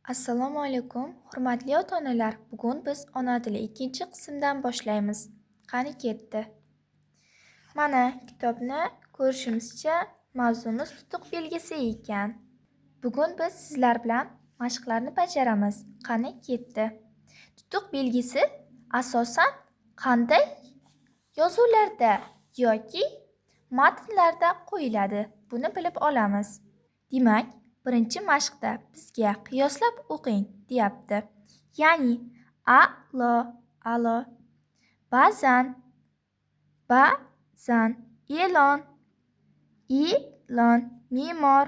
Assalomu alaykum, hurmatli ota-onalar. Bugun biz ona tili ikkinchi qismdan boshlaymiz. Qani ketdi. Mana kitobni ko'rishimizcha mavzumiz tutuq belgisi ekan. Bugun biz sizlar bilan mashqlarni bajaramiz. Qani ketdi. Tutuq belgisi asosan qanday yozuvlarda yoki matnlarda qo'yiladi? Buni bilib olamiz. Demak, birinchi mashqda bizga qiyoslab o'qing deyapti. Ya'ni a'lo, a'lo, ba'zan, ba'zan, e'lon, ilon, me'mor,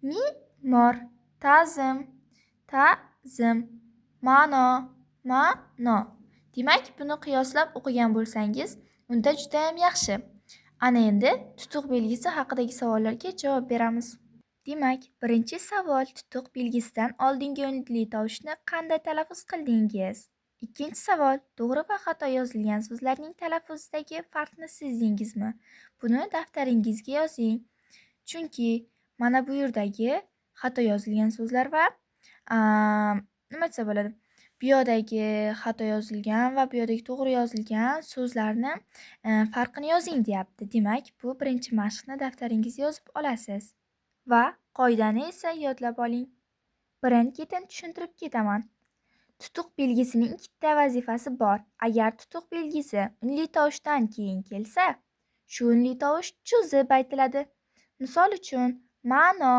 me'mor, ta'zim, ta'zim, ma'no, ma'no. Demak, buni qiyoslab o'qigan bo'lsangiz, unda juda ham yaxshi. Ana endi tutuq belgisi haqidagi savollarga javob beramiz. Demak, birinchi savol: tutuq belgisidan oldingi unli tovushni qanday talaffuz qildingiz? Ikkinchi savol: to'g'ri va xato yozilgan so'zlarning talaffuzidagi farqni sezdingizmi? Buni daftaringizga yozing. Chunki mana bu yerdagi xato yozilgan so'zlar va nima desa bo'ladi? Bu yoqdagi xato yozilgan va bu yoqdagi to'g'ri yozilgan so'zlarni farqini yozing deyapti. Demak, bu birinchi mashqni daftaringizga yozib olasiz. Va qoidani esa yodlab oling. Birin-ketin tushuntirib ketaman. Tutuq belgisining ikkita vazifasi bor. Agar tutuq belgisi unli tovushdan keyin kelsa, shu unli tovush cho'zib aytiladi. Misol uchun, ma'no,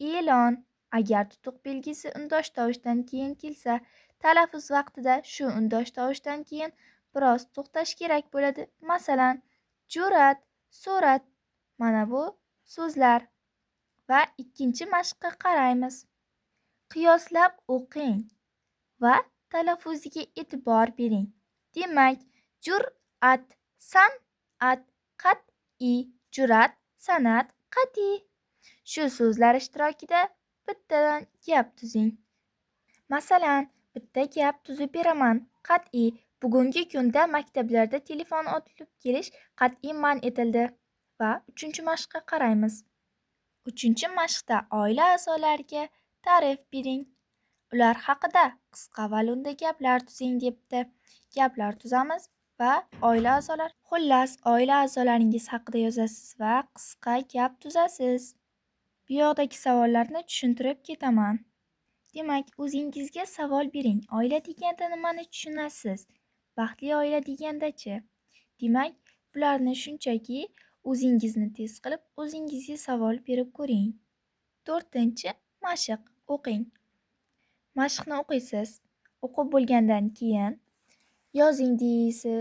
e'lon. Agar tutuq belgisi undosh tovushdan keyin kelsa, talaffuz vaqtida shu undosh tovushdan keyin biroz to'xtash kerak bo'ladi. Masalan, jur'at, surat. Mana bu so'zlar. Va ikkinchi mashqqa qaraymiz. Qiyoslab o'qing va talaffuziga e'tibor bering. Demak, jur'at, san'at, qat'iy, jur'at, san'at, qat'iy. Shu so'zlar ishtirokida bittadan gap tuzing. Masalan, bitta gap tuzib beraman. Qat'iy. Bugungi kunda maktablarda telefon olib kelish qat'iy man etildi. Va uchinchi mashqqa qaraymiz. Uchinchi mashqda oila a'zolariga ta'rif bering. Ular haqida qisqa va lo'nda gaplar tuzing debdi. Gaplar tuzamiz va oila a'zolar, xullas, oila a'zolaringiz haqida yozasiz va qisqa gap tuzasiz. Bu yoqdagi savollarni tushuntirib ketaman. Demak, o'zingizga savol bering. Oila deganda nimani tushunasiz? Baxtli oila deganda-chi? Demak, bularni shunchaki o'zingizni test qilib, o'zingizga savol berib ko'ring. To'rtinchi mashq, o'qing. Mashqni o'qiysiz. O'qib bo'lgandan keyin yozing deyisi,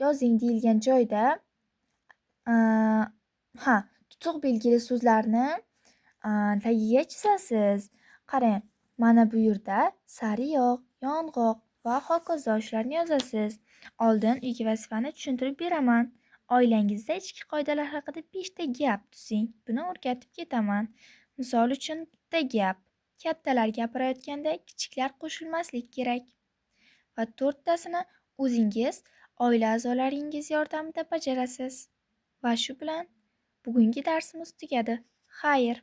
yozing deyilgan joyda ha, tutuq belgili so'zlarni tagiga chizasiz. Qarang, mana bu yerda sariyog', yong'oq va hokazo shularni yozasiz. Oldin uyga vazifani tushuntirib beraman. Oilangizda ichki qoidalar haqida 5 ta gap tuzing. Buni o'rgatib ketaman. Misol uchun, bitta gap. Kattalar gapirayotganda kichiklar qo'shilmaslik kerak. Va 4tasini o'zingiz oila a'zolaringiz yordamida bajarasiz. Va shu bilan bugungi darsimiz tugadi. Xayr.